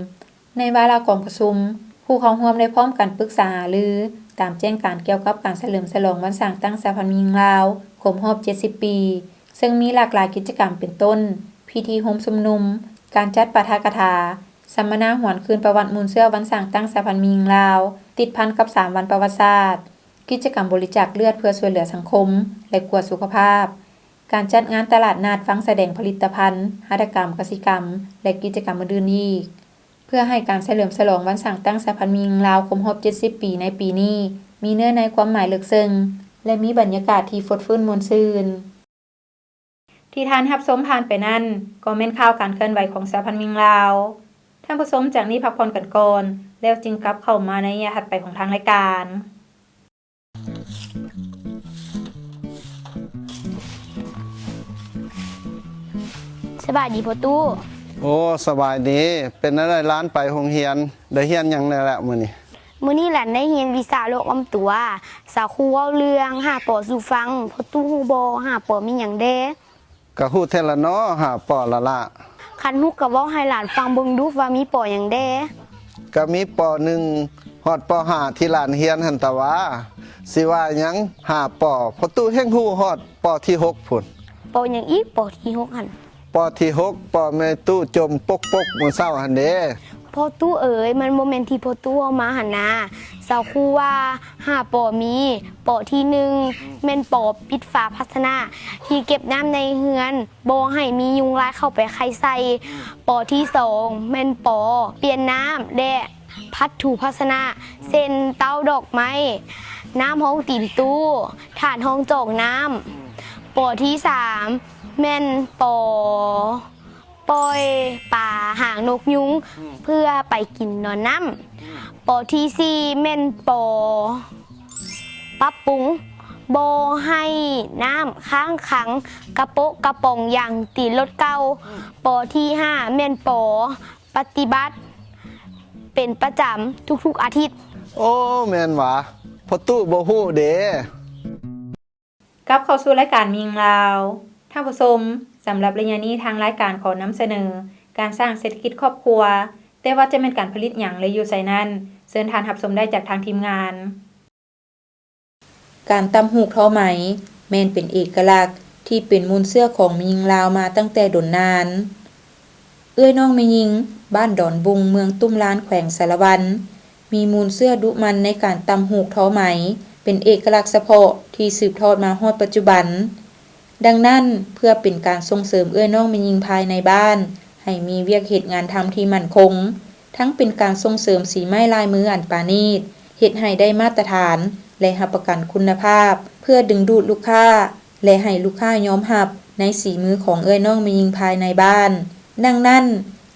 ໃນວາລະກອງປະຊຸມ, ຜູ້ເຂົ້າຮ່ວມໄດ້ພ້ອມກັນປຶກສາຫາລືຕາມແຈ້ງການກ່ຽວກັບການສະເຫຼີມສະຫຼອງວັນສ້າງຕັ້ງສະຫະພັນແມ່ຍິງລາວຄົບຮອບເຈັດສິບປີ, ເຊິ່ງມີຫຼາກຫຼາຍກິດຈະກຳ ເປັນຕົ້ນ ພິທີໂຮມຊຸມນຸມ, ການຈັດປາຖະກະຖາ, ສຳມະນາຫວນຄືນປະຫວັດມູນເຊື້ອວັນສ້າງຕັ້ງສະຫະພັນແມ່ຍິງລາວ ຕິດພັນກັບສາມວັນປະຫວັດສາດ, ກິດຈະກຳບໍລິຈາກເລືອດເພື່ອຊ່ວຍເຫຼືອສັງຄົມ ແລະ ກວດສຸຂະພາບ, ການຈັດງານຕະຫຼາດນັດ, ຟັງສະແດງຜະລິດຕະພັນ, ຫັດຖະກຳ, ກະສິກຳ ແລະ ກິດຈະກຳອື່ນໆອີກ. ເພື່ອໃຫ້ການສະເຫຼີມສະຫຼອງວັນສ້າງຕັ້ງສະຫະພັນແມ່ຍິງລາວຄົບຮອບເຈັດສິບປີໃນປີນີ້ ມີເນື້ອໃນຄວາມໝາຍເລິກເຊິ່ງ ແລະ ມີບັນຍາກາດທີ່ຟົດຟື້ນມ່ວນຊື່ນ. ທີ່ທ່ານຮັບຊົມຜ່ານໄປນັ້ນ ກໍແມ່ນຂ່າວການເຄື່ອນໄຫວຂອງສະຫະພັນແມ່ຍິງລາວ. ທ່ານຜູ້ຊົມຈາກນີ້ພັກຜ່ອນກັນກ່ອນ ແລ້ວຈຶ່ງກັບເຂົ້າມາໃນໄລຍະຖັດໄປຂອງທາງລາຍການ. ສະບາຍດີພໍ່ຕູ້. ໂອ້ ສະບາຍດີ. ເປັນແນວໃດຫຼານໄປໂຮງຮຽນ? ໄດ້ຮຽນຫຍັງແດ່ລະມື້ນີ້? ມື້ນີ້ຫຼານໄດ້ຮຽນວິຊາໂລກອ້ອມຕົວ. ສາວຄູເວົ້າເລື່ອງຫ້າ ປໍ ສູ່ຟັງ. ພໍ່ຕູ້ຮູ້ບໍ່ ຫ້າ ປໍ ມີຫຍັງແດ່? ກະຮູ້ແທ້ລະເນາະ ຫ້າ ປໍ ລະລະ. ຄັນຮູ້ກະເວົ້າໃຫ້ຫຼານຟັງເບິ່ງດູວ່າມີ ປໍ ຫຍັງແດ່? ກະມີ ປໍ ໜຶ່ງ ຮອດ ປໍ ຫ້າ ທີ່ຫຼານຮຽນຫັ້ນຕະຫວາ. ຊິວ່າຫຍັງ ຫ້າ ປໍ ພໍ່ຕູ້ແຮ່ງຮູ້ຮອດ ປໍ ທີ ຫົກ ພຸ້ນ. ປໍ ຫຍັງອີກ ປໍ ທີ ຫົກ ຫັ້ນ? ປໍ ທີ ຫົກ ປໍ ແມ່ຕູ້ຈົ່ມປົກໆ ມື້ເຊົ້າຫັ້ນເດ. ພໍ່ຕູ້ເອີຍ ມັນບໍ່ແມ່ນທີ່ພໍ່ຕູ້ເວົ້າມາຫັ້ນນາ. ສາວຄູວ່າ ຫ້າ ປໍ ມີ ປໍ ທີ ໜຶ່ງ ແມ່ນ ປໍ ປິດຝາພາຊະນະທີ່ເກັບນ້ຳໃນເຮືອນ ບໍ່ໃຫ້ມີຍຸງລາຍເຂົ້າໄປໄຂ່ໃສ່. ປໍ ທີ ສອງ ແມ່ນ ປໍ ປ່ຽນນ້ຳ ແລະ ພັດຖູພາຊະນະ ເຊັ່ນ ເຕົ້າດອກໄມ້, ນ້ຳຮອງຕີນຕູ້, ຖາດຮອງຈອກນ້ຳ. ປໍ ທີ ສາມ ແມ່ນ ປໍ ປ່ອຍປາຫາງນົກຍຸງ ອືມ ເພື່ອໄປກິນນອນນ້ຳ. ອືມ ປໍ ທີ ສີ່ ແມ່ນ ປໍ ປັບປຸງບໍ່ໃຫ້ນ້ຳຄ້າງຂັງກະໂປະກະປ໋ອງຢາງຕີນລົດເກົ່າ. ອືມ ປໍ ທີ ຫ້າ ແມ່ນ ປໍ ປະຕິບັດເປັນປະຈຳທຸກໆອາທິດ. ໂອ້ ແມ່ນຫວາ ພໍ່ຕູ້ບໍ່ຮູ້ເດ. ກັບເຂົ້າສູ່ລາຍການແມ່ຍິງລາວ. ທ່ານຜູ້ຊົມ, ສຳລັບໄລຍະນີ້ທາງລາຍການຂໍນຳສະເໜີການສ້າງເສດຖະກິດຄອບຄົວ, ແຕ່ວ່າຈະແມ່ນການຜະລິດຫຍັງ ແລະ ຢູ່ໃສນັ້ນ, ເຊີນທ່ານຮັບຊົມໄດ້ຈາກທາງທີມງານ. ການຕ່ຳຫູກທໍໄໝ ແມ່ນເປັນເອກະລັກທີ່ເປັນມູນເຊື້ອຂອງແມ່ຍິງລາວມາຕັ້ງແຕ່ດົນນານ. ເອື້ອຍນ້ອງແມ່ຍິງ ບ້ານດອນບຸງ ເມືອງຕຸ້ມລານ ແຂວງສາລະວັນ ມີມູນເຊື້ອດຸໝັ່ນໃນການຕ່ຳຫູກທໍໄໝ ເປັນເອກະລັກສະເພາະທີ່ສືບທອດມາຮອດປັດຈຸບັນ. ດັ່ງນັ້ນ, ເພື່ອເປັນການສົ່ງເສີມເອື້ອຍນ້ອງແມ່ຍິງພາຍໃນບ້ານ ໃຫ້ມີວຽກເຮັດງານທຳທີ່ໝັ້ນຄົງ, ທັງເປັນການສົ່ງເສີມສີໄມ້ລາຍມືອັນປານີດ, ເຮັດໃຫ້ໄດ້ມາດຕະຖານ ແລະ ຮັບປະກັນຄຸນນະພາບ ເພື່ອດຶງດູດລູກຄ້າ ແລະ ໃຫ້ລູກຄ້າຍອມຮັບໃນສີມືຂອງເອື້ອຍນ້ອງແມ່ຍິງພາຍໃນບ້ານ. ດັ່ງນັ້ນ,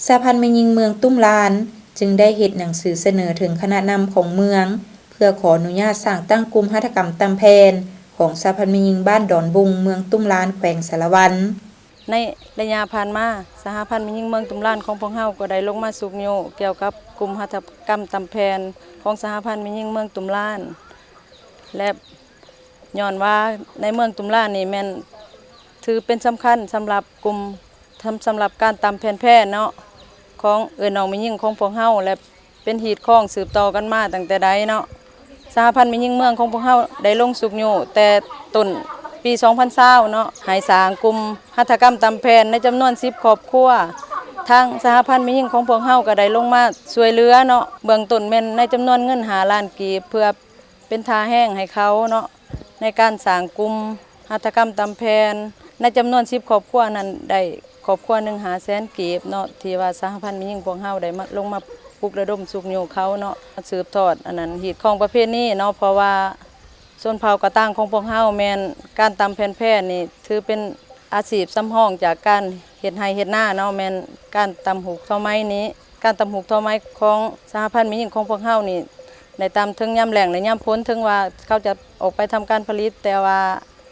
ສະຫະພັນແມ່ຍິງເມືອງຕຸ້ມລານ ຈຶ່ງໄດ້ເຮັດໜັງສືສະເໜີເຖິງຄະນະນຳຂອງເມືອງ ເພື່ອຂໍອະນຸຍາດສ້າງຕັ້ງກຸ່ມຫັດຖະກຳຕ່ຳແຜ່ນຂອງສະຫະພັນແມ່ຍິງບ້ານດອນບຸງ ເມືອງຕຸ້ມລານ ແຂວງສາລະວັນ. ໃນໄລຍະຜ່ານມາ, ສະຫະພັນແມ່ຍິງເມືອງຕຸ້ມລານຂອງພວກເຮົາກໍໄດ້ລົງມາຊຸກຍູ້ກ່ຽວກັບກຸ່ມຫັດຖະກຳຕ່ຳແຜ່ນຂອງສະຫະພັນແມ່ຍິງເມືອງຕຸ້ມລານ ແລະ ຍ້ອນວ່າໃນເມືອງຕຸ້ມລານນີ້ແມ່ນຖືເປັນສຳຄັນສຳລັບກຸ່ມ ສຳ ສຳລັບການຕ່ຳແຜ່ນແພເນາະ ຂອງເອື້ອຍນ້ອງແມ່ຍິງຂອງພວກເຮົາ ແລະ ເປັນຮີດຄອງສືບຕໍ່ກັນມາຕັ້ງແຕ່ໃດເນາະ. ສະຫະພັນແມ່ຍິງເມືອງຂອງພວກເຮົາໄດ້ລົງຊຸກຍູ້ແຕ່ຕົ້ນປີສອງພັນຊາວເນາະ ໃຫ້ສ້າງກຸ່ມຫັດຖະກຳຕ່ຳແຜ່ນໃນຈຳນວນສິບຄອບຄົວ. ທາງສະຫະພັນແມ່ຍິງຂອງພວກເຮົາກໍໄດ້ລົງມາຊ່ວຍເຫຼືອເນາະ ເບື້ອງຕົ້ນແມ່ນໃນຈຳນວນເງິນຫ້າລ້ານກີບ ເພື່ອ ເປັນທ່າແຮງໃຫ້ເຂົາເນາະ ໃນການສ້າງກຸ່ມຫັດຖະກຳຕ່ຳແຜ່ນ ໃນຈຳນວນສິບຄອບຄົວນັ້ນ ໄດ້ຄອບຄົວໜຶ່ງຫ້າແສນກີບເນາະ ທີ່ວ່າສະຫະພັນແມ່ຍິງພວກເຮົາໄດ້ມາ ລົງມາປຸກລະດົມຊຸກຍູ້ເຂົາເນາະ ມາສືບທອດອັນນັ້ນ ຮີດຄອງປະເພນີເນາະ ເພາະວ່າຊົນເຜົ່າກະຕ່າງຂອງພວກເຮົາແມ່ນການຕ່ຳແຜ່ນແພນີ້ ຖືເປັນອາຊີບສຳຮອງຈາກການເຮັດໄຮ່ເຮັດນາເນາະ ແມ່ນການຕ່ຳຫູກທໍໄໝນີ້. ການຕ່ຳຫູກທໍໄໝຂອງສະຫະພັນແມ່ຍິງຂອງພວກເຮົານີ້ ໄດ້ຕ່ຳເຖິງຍາມແລ້ງ ແລະ ຍາມຝົນ ເຖິງວ່າເຂົາຈະອອກໄປທຳການຜະລິດ ແຕ່ວ່າ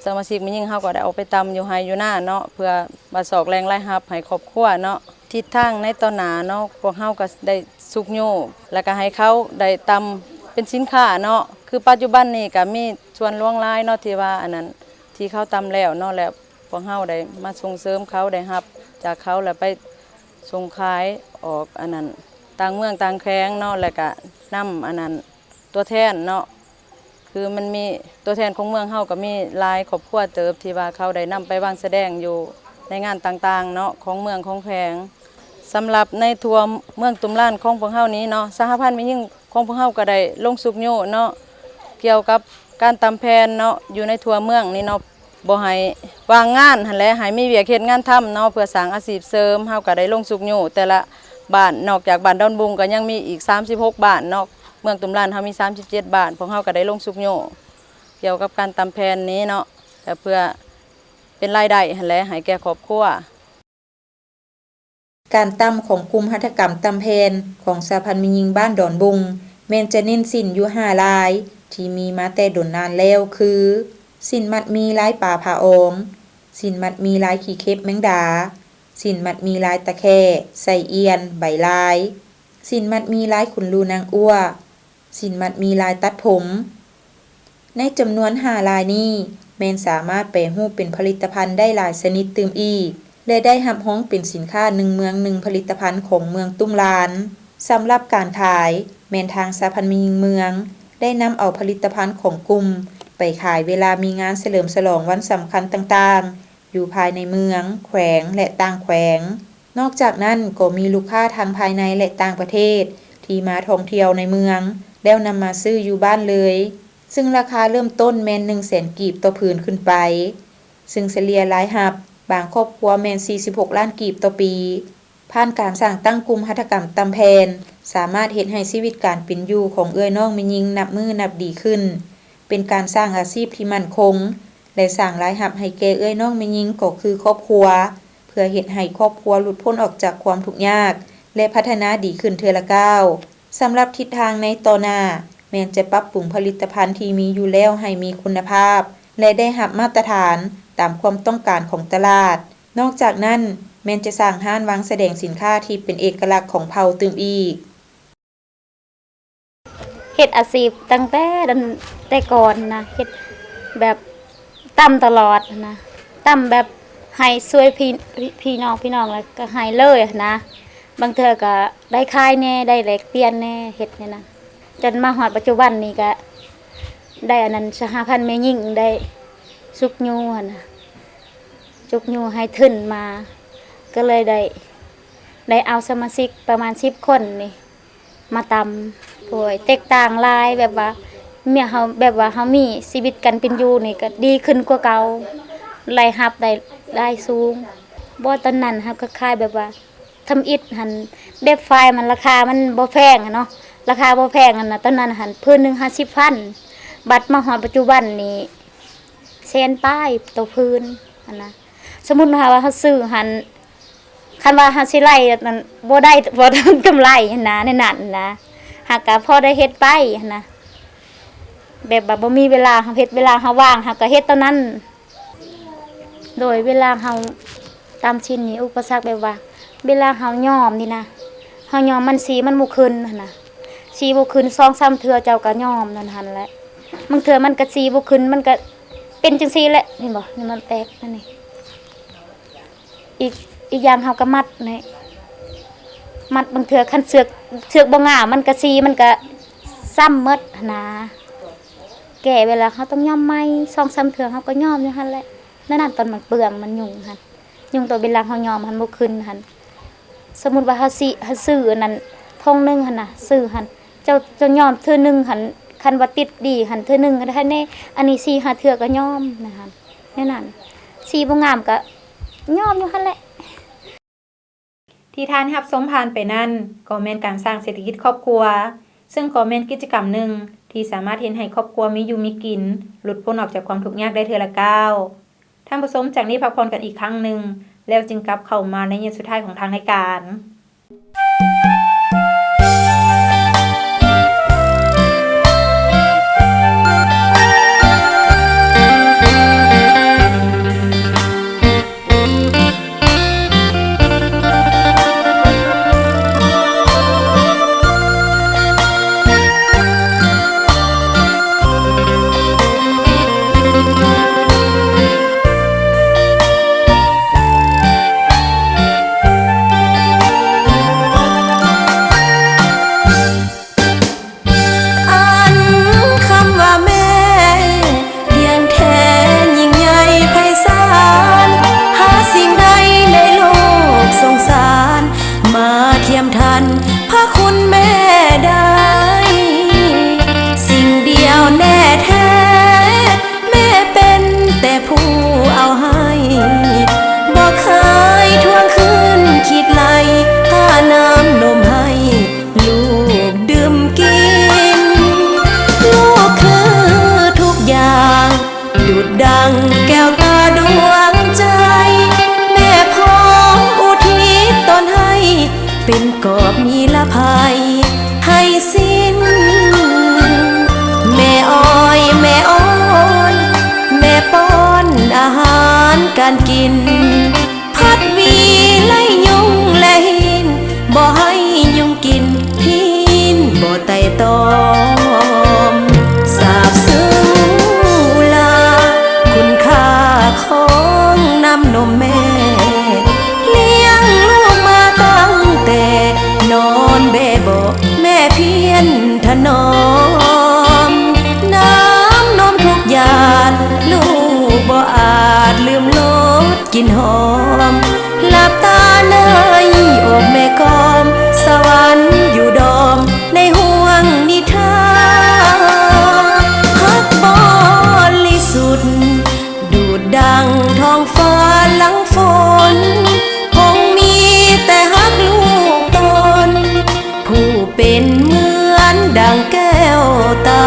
ສະມາຊິກແມ່ຍິງເຮົາກໍໄດ້ອອກໄປຕ່ຳຢູ່ໄຮ່ຢູ່ນາເນາະ ເພື່ອວ່າຊອກແຫຼ່ງລາຍຮັບໃຫ້ຄອບຄົວເນາະ. ທິດທາງໃນຕໍ່ໜ້າເນາະ ພວກເຮົາກໍໄດ້ຊຸກຍູ້ ແລ້ວກໍໃຫ້ເຂົາໄດ້ຕ່ຳເປັນສິນຄ້າເນາະ ຄືປັດຈຸບັນນີ້ກໍມີສ່ວນຫຼວງຫຼາຍເນາະ ທີ່ວ່າອັນນັ້ນ ທີ່ເຂົາຕ່ຳແລ້ວເນາະ ແລ້ວພວກເຮົາໄດ້ມາສົ່ງເສີມເຂົາ ໄດ້ຮັບຈາກເຂົາ ແລ້ວໄປ ສົ່ງຂາຍອອກອັນນັ້ນ ຕ່າງເມືອງຕ່າງແຂວງເນາະ ແລ້ວກະນຳອັນນັ້ນ ຕົວແທນເນາະ ຄືມັນມີຕົວແທນຂອງເມືອງເຮົາກໍມີຫຼາຍຄອບຄົວເຕີບ ທີ່ວ່າເຂົາໄດ້ນຳໄປວາງສະແດງຢູ່ໃນງານຕ່າງໆເນາະ ຂອງເມືອງຂອງແຂວງ. ສຳລັບໃນທົ່ວເມືອງຕຸ້ມລານຂອງພວກເຮົານີ້ເນາະ ສະຫະພັນແມ່ຍິງຂອງພວກເຮົາກໍໄດ້ລົງຊຸກຍູ້ເນາະ ກ່ຽວກັບການຕ່ຳແຜ່ນເນາະ ຢູ່ໃນທົ່ວເມືອງນີ້ເນາະ. ບໍ່ໃຫ້ວ່າງງານຫັ້ນແຫຼະ ໃຫ້ມີວຽກເຮັດງານທຳເນາະ ເພື່ອສ້າງອາຊີບເສີມ. ເຮົາກໍໄດ້ລົງຊຸກຍູ້ແຕ່ລະບ້ານ ນອກຈາກບ້ານດອນບຸງ ກໍຍັງມີອີກສາມສິບຫົກບ້ານເນາະ ເມືອງຕຸ້ມລານເຮົາມີສາມສິບເຈັດບ້ານ ພວກເຮົາກໍໄດ້ລົງຊຸກຍູ້ກ່ຽວກັບການຕ່ຳແຜ່ນນີ້ເນາະ ແລະ ເພື່ອເປັນລາຍໄດ້ຫັ້ນແຫຼະ ໃຫ້ແກ່ຄອບຄົວ. ການຕ່ຳຂອງກຸ່ມຫັດຖະກຳຕ່ຳແຜ່ນຂອງສະຫະພັນແມ່ຍິງບ້ານດອນບຸງ ແມ່ນຈະເນັ້ນສິ້ນຢູ່ຫ້າລາຍ ທີ່ມີມາແຕ່ດົນນານແລ້ວ ຄື ສິ້ນມັດໝີ່ລາຍປາຜາອອງ, ສິ້ນມັດໝີ່ລາຍຂີ້ເຂັບແມງດາ, ສິ້ນມັດໝີ້ລາຍຕະແຂ້, ໄສ້ອຽນ, ໃບລາຍ, ສິ້ນມັດໝີ້ລາຍຂຸນລູນາງອົວ, ສິ້ນມັດໝີ້ລາຍຕັດຜົມ. ໃນຈຳນວນຫ້າລາຍນີ້ ແມ່ນສາມາດແປຮູບເປັນຜະລິດຕະພັນໄດ້ຫຼາຍຊະນິດຕື່ມອີກ ແລະ ໄດ້ຮັບຮອງເປັນສິນຄ້າໜຶ່ງເມືອງໜຶ່ງຜະລິດຕະພັນຂອງເມືອງຕຸ້ມລານ. ສຳລັບການຂາຍ ແມ່ນທາງສະຫະພັນແມ່ຍິງເມືອງ ໄດ້ນຳເອົາຜະລິດຕະພັນຂອງກຸ່ມໄປຂາຍເວລາມີງານສະເຫຼີມສະຫຼອງວັນສຳຄັນຕ່າງໆ ຢູ່ພາຍໃນເມືອງ, ແຂວງ ແລະ ຕ່າງແຂວງ. ນອກຈາກນັ້ນ ກໍມີລູກຄ້າທັງພາຍໃນ ແລະ ຕ່າງປະເທດ ທີ່ມາທ່ອງທ່ຽວໃນເມືອງ ແລ້ວນຳມາຊື້ຢູ່ບ້ານເລີຍ, ຊຶ່ງລາຄາເລີ່ມຕົ້ນແມ່ນໜຶ່ງແສນກີບຕໍ່ຜືນຂຶ້ນໄປ, ຊຶ່ງສະເລ່ຍລາຍຮັບບາງຄອບຄົວແມ່ນສີ່ສິບຫົກລ້ານກີບຕໍ່ປີ. ຜ່ານການສ້າງຕັ້ງກຸ່ມຫັດຖະກຳຕ່ຳແຜ່ນ ສາມາດເຮັດໃຫ້ຊີວິດການເປັນຢູ່ຂອງເອື້ອຍນ້ອງແມ່ຍິງນັບມື້ນັບດີຂຶ້ນ, ເປັນການສ້າງອາຊີບທີ່ໝັ້ນຄົງ ແລະ ສ້າງລາຍຮັບໃຫ້ແກ່ເອື້ອຍນ້ອງແມ່ຍິງກໍຄືຄອບຄົວ, ເພື່ອເຮັດໃຫ້ຄອບຄົວຫຼຸດພົ້ນອອກຈາກຄວາມທຸກຍາກ ແລະ ພັດທະນາດີຂຶ້ນເທື່ອລະກ້າວ. ສຳລັບທິດທາງໃນຕໍ່ໜ້າ ແມ່ນຈະປັບປຸງຜະລິດຕະພັນທີ່ມີຢູ່ແລ້ວໃຫ້ມີຄຸນນະພາບ ແລະ ໄດ້ຮັບມາດຕະຖານຕາມຄວາມຕ້ອງການຂອງຕະຫຼາດ. ນອກຈາກນັ້ນ ແມ່ນຈະສ້າງຮ້ານວາງສະແດງສິນຄ້າທີ່ເປັນເອກະລັກຂອງເຜົ່າຕື່ມອີກ. ເຮັດອາຊີບຕັ້ງແຕ່ ແຕ່ກ່ອນນະ ເຮັດແບບຕຳຕະຫຼອດນະ ຕຳແບບໃຫ້ຊ່ວຍພີ່ ພີ່ນ້ອງ ພີ່ນ້ອງ ແລ້ວກໍໃຫ້ເລີຍນະ. ບາງເທື່ອກໍໄດ້ຂາຍແດ່ ໄດ້ແລກປ່ຽນແດ່ ເຮັດແນວນັ້ນ. ຈົນມາຮອດປັດຈຸບັນນີ້ກໍໄດ້ອັນນັ້ນ ສະຫະພັນແມ່ຍິງໄດ້ຊຸກຍູ້ຫັ້ນນະ ຊຸກຍູ້ໃຫ້ທຶນມາ ກໍເລີຍໄດ້ ໄດ້ເອົາສະມາຊິກປະມານສິບຄົນນີ້ມາຕຳ. ໂດຍ ແຕກຕ່າງຫຼາຍ ແບບວ່າເມຍເຮົາ ແບບວ່າເຮົາມີຊີວິດການເປັນຢູ່ນີ້ກໍດີຂຶ້ນກວ່າເກົ່າ ລາຍຮັບໄດ້ ລາຍສູງ. ບໍ່ ຕອນນັ້ນເຮົາກໍຂາຍແບບວ່າ ທຳອິດຫັ້ນ ແບບຝ້າຍມັນລາຄາມັນບໍ່ແພງຫັ້ນເນາະ ລາຄາບໍ່ແພງຫັ້ນນະ ຕອນນັ້ນຫັ້ນຜືນໜຶ່ງຫ້າສິບພັນ ບັດມາຮອດປັດຈຸບັນນີ້ແສນປາຍຕໍ່ຜືນຫັ້ນນະ. ສົມມຸດວ່າເຮົາຊື້ຫັ້ນ ຄັນວ່າເຮົາຊິໄລ່ນັ້ນບໍ່ໄດ້ ບໍ່ທັນກຳໄລຫັ້ນນະ ໃນນັ້ນນະ ຫາກກໍພໍໄດ້ເຮັດໄປຫັ້ນນະ ແບບວ່າບໍ່ມີເວລາ ເຮົາເຮັດ ເວລາເຮົາວ່າງເຮົາກໍເຮັດຕອນນັ້ນ. ໂດຍ ເວລາເຮົາຕຳສິ້ນນີ້ ອຸປະສັກແບບວ່າ ເວລາເຮົາຍ້ອມນີ້ນະ ເຮົາຍ້ອມມັນສີມັນບໍ່ຂຶ້ນຫັ້ນນະ ສີບໍ່ຂຶ້ນ ສອງສາມເທື່ອເຈົ້າກໍຍ້ອມນັ້ນຫັ້ນແຫຼະ. ບາງເທື່ອມັນກໍສີບໍ່ຂຶ້ນ ມັນກໍເປັນຈັ່ງຊີ້ແຫຼະ ເຫັນບໍ່ ນີ້ມັນແຕກຫັ້ນນີ້. ອີກ ອີກຢ່າງເຮົາກໍມັດນີ້ ມັດ ບາງເທື່ອຄັນເຊືອກ ເຊືອກບໍ່ງາມ ມັນກໍສີມັນກໍຊ້ຳໝົດຫັ້ນນະ. ແກ່ເວລາເຮົາຕ້ອງຍ້ອມໃໝ່ ສອງສາມເທື່ອເຮົາກໍຍ້ອມຢູ່ຫັ້ນແຫຼະ. ແນວນັ້ນ ຕອນມັນເປືອງມັນຫຍຸ້ງຫັ້ນ ຫຍຸ້ງຕອນເວລາເຮົາຍ້ອມຫັ້ນບໍ່ຂຶ້ນຫັ້ນ. ສົມມຸດວ່າເຮົາຊິ ເຮົາຊື້ອັນນັ້ນ ຖົງໜຶ່ງຫັ້ນນະ ຊື້ຫັ້ນ ເຈົ້າ ເຈົ້າຍ້ອມເທື່ອໜຶ່ງຫັ້ນ ຄັນວ່າຕິດດີຫັ້ນ ເທື່ອໜຶ່ງກໍໄດ້ແດ່ ອັນນີ້ສີ່ຫ້າເທື່ອກໍຍ້ອມນະຫັ້ນ. ແນວນັ້ນ ສີບໍ່ງາມກໍຍ້ອມຢູ່ຫັ້ນແຫຼະ. ທີ່ທ່ານຮັບຊົມຜ່ານໄປນັ້ນ ກໍແມ່ນການສ້າງເສດຖະກິດຄອບຄົວ ເຊິ່ງກໍແມ່ນກິດຈະກຳໜຶ່ງທີ່ສາມາດເຮັດໃຫ້ຄອບຄົວມີຢູ່ມີກິນ, ຫຼຸດພົ້ນອອກຈາກຄວາມທຸກຍາກໄດ້ເທື່ອລະກ້າວ. ທ່ານຜູ້ຊົມ ຈາກນີ້ພັກຜ່ອນກັນອີກຄັ້ງໜຶ່ງ ແລ້ວຈຶ່ງກັບເຂົ້າມາໃນຍາມສຸດທ້າຍຂອງທາງລາຍການ. ອັນຄຳວ່າແມ່ ພຽງແທ້ຍິ່ງໃຫຍ່ໄພສານ ຫາສິ່ງໃດໃນໂລກສົງສານ ມາທຽມທັນພະຄຸນແມ່ໄດ້. ສິ່ງດຽວແນ່ແທ້ ແມ່ເປັນແຕ່ຜູ້ເອົາໃຫ້ ບໍ່ເຄີຍທວງຄືນຄິດໄລ່ ຫານ້ຳນົມໃຫ້ລູກດື່ມກິນ. ລູກຄືທຸກຢ່າງ ດຸດດັ່ງແກ້ວຕາດວງໃຈ ແມ່ພ້ອມອຸທິດຕົນໃຫ້ ເປັນກອບນິລະໄພໃຫ້ສິ້ນ. ແມ່ອ້ອຍ ແມ່ອອນ ແມ່ປ້ອນອາຫານການກິນ ພັດວີ ໄລ່ຍຸງແລະຫີນ ບໍ່ໃຫ້ຍຸງກິນຫີນ ບໍ່ໄຕ່ຕອງ. ສາບຊຶງຫຼ້າ ຄຸນຄ່າຂອງນ້ຳນົມແມ່ ລ້ຽງລູກມາຕັ້ງແຕ່ນອນແບເບາະ ແມ່ພຽນຖະໜອມ ນ້ຳນົມທຸກຢາດ ລູກບໍ່ອາດລືມລົດ ກິ່ນຫອມ ຫຼັບຕາໃນອົບແມ່ກອມ ສະຫວັນຢູ່ດອມໃນຫ່ວງນິທານ ຮັກບໍລິສຸດ ດູດດັ່ງທ້ອງຟ້າຫຼັງຝົນ ຄົງມີແຕ່ຮັກລູກຕົນ ຜູ້ເປັນເໝືອນດັ່ງແກ້ວຕາ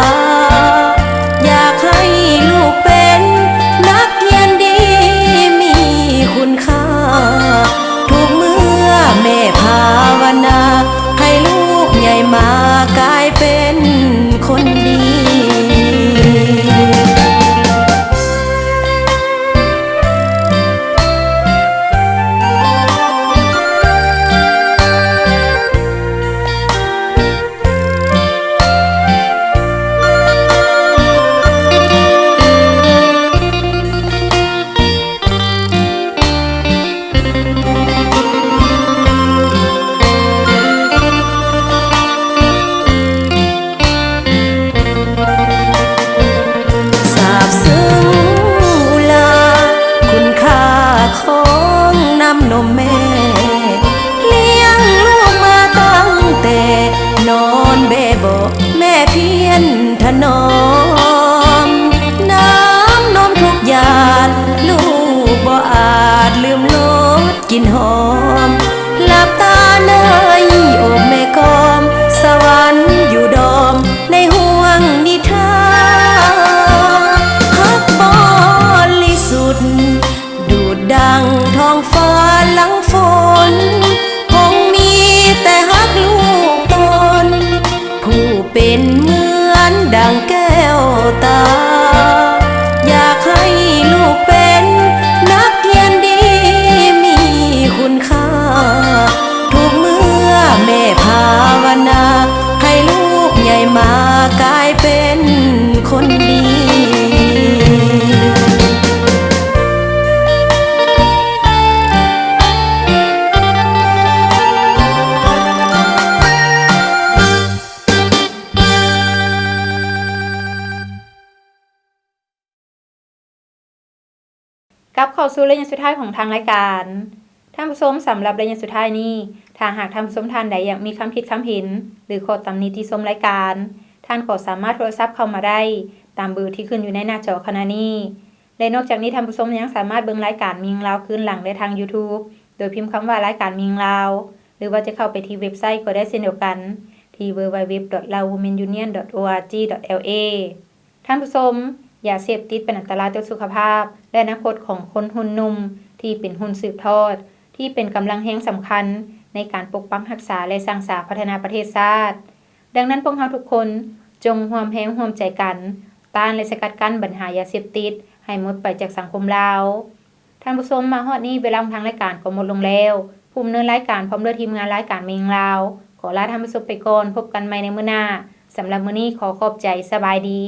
ຢາກໃຫ້ລູກເປັນນັກຮຽນດີມີຄຸນຄ່າ ທຸກເມື່ອແມ່ພາວະນາ ໃຫ້ລູກໃຫຍ່ມາກາຍເປັນຄົນດີ. ສາບຊຶງຫຼ້າ ຄຸນຄ່າຂອງນ້ຳນົມແມ່ ລ້ຽງລູກມາຕັ້ງແຕ່ນອນແບເບາະ ແມ່ພຽນຖະໜອມ ນ້ຳນົມທຸກຢາດ ລູກບໍ່ອາດລືມລົດ ກິ່ນຫອມ ຫຼັບຕາໃນອົບແມ່ກອມ ສະຫວັນຢູ່ດອມໃນຫ່ວງນິທານ ຮັກບໍລິສຸດ ດູດດັ່ງທ້ອງຟ້າຫຼັງຝົນ ຄົງມີແຕ່ຮັກລູກຕົນ ຜູ້ເປັນເໝືອນດັ່ງແກ້ວຕາ ຢາກໃຫ້ລູກເປັນນັກຮຽນດີມີຄຸນຄ່າ ທຸກເມື່ອແມ່ພາວະນາ ໃຫ້ລູກໃຫຍ່ມາກາຍເປັນຄົນດີ. ກັບເຂົ້າສູ່ໄລຍະສຸດທ້າຍຂອງທາງລາຍການ. ທ່ານຜູ້ຊົມ, ສຳລັບໄລຍະສຸດທ້າຍນີ້, ຖ້າຫາກທ່ານຜູ້ຊົມທ່ານໃດຢາກມີຄຳຄິດຄຳເຫັນ ຫຼື ຂໍ້ຕຳໜິຕິຊົມລາຍການ, ທ່ານກໍສາມາດໂທລະສັບເຂົ້າມາໄດ້ຕາມເບີທີ່ຂຶ້ນຢູ່ໃນໜ້າຈໍຂະນະນີ້. ແລະ ນອກຈາກນີ້, ທ່ານຜູ້ຊົມຍັງສາມາດເບິ່ງລາຍການມີຫຍັງລາວຄືນຫຼັງໄດ້ທາງ YouTube ໂດຍພິມຄຳວ່າ ລາຍການມີຫຍັງລາວ ຫຼືວ່າຈະເຂົ້າໄປທີ່ເວັບໄຊກໍໄດ້ເຊັ່ນດຽວກັນ ທີ່ www.laowomenunion.org.la. ທ່ານຜູ້ຊົມ, ຢາເສບຕິດເປັນອັນຕະລາຍຕໍ່ສຸຂະພາບ ແລະ ອະນາຄົດຂອງຄົນຮຸ່ນໜຸ່ມທີ່ເປັນຮຸ່ນສືບທອດ, ທີ່ເປັນກຳລັງແຮງສຳຄັນໃນການປົກປັກຮັກສາ ແລະ ສ້າງສາພັດທະນາປະເທດຊາດ. ດັ່ງນັ້ນ, ພວກເຮົາທຸກຄົນຈົ່ງຮ່ວມແຮງຮ່ວມໃຈກັນ ຕ້ານ ແລະ ສະກັດກັ້ນບັນຫາຢາເສບຕິດໃຫ້ໝົດໄປຈາກສັງຄົມລາວ. ທ່ານຜູ້ຊົມ, ມາຮອດນີ້ເວລາຂອງທາງລາຍການກໍໝົດລົງແລ້ວ. ຜູ້ດຳເນີນລາຍການພ້ອມດ້ວຍທີມງານລາຍການແມ່ຍິງລາວ ຂໍລາທ່ານຜູ້ຊົມໄປກ່ອນ. ພົບກັນໃໝ່ໃນມື້ໜ້າ. ສຳລັບມື້ນີ້ຂໍຂອບໃຈ. ສະບາຍດີ.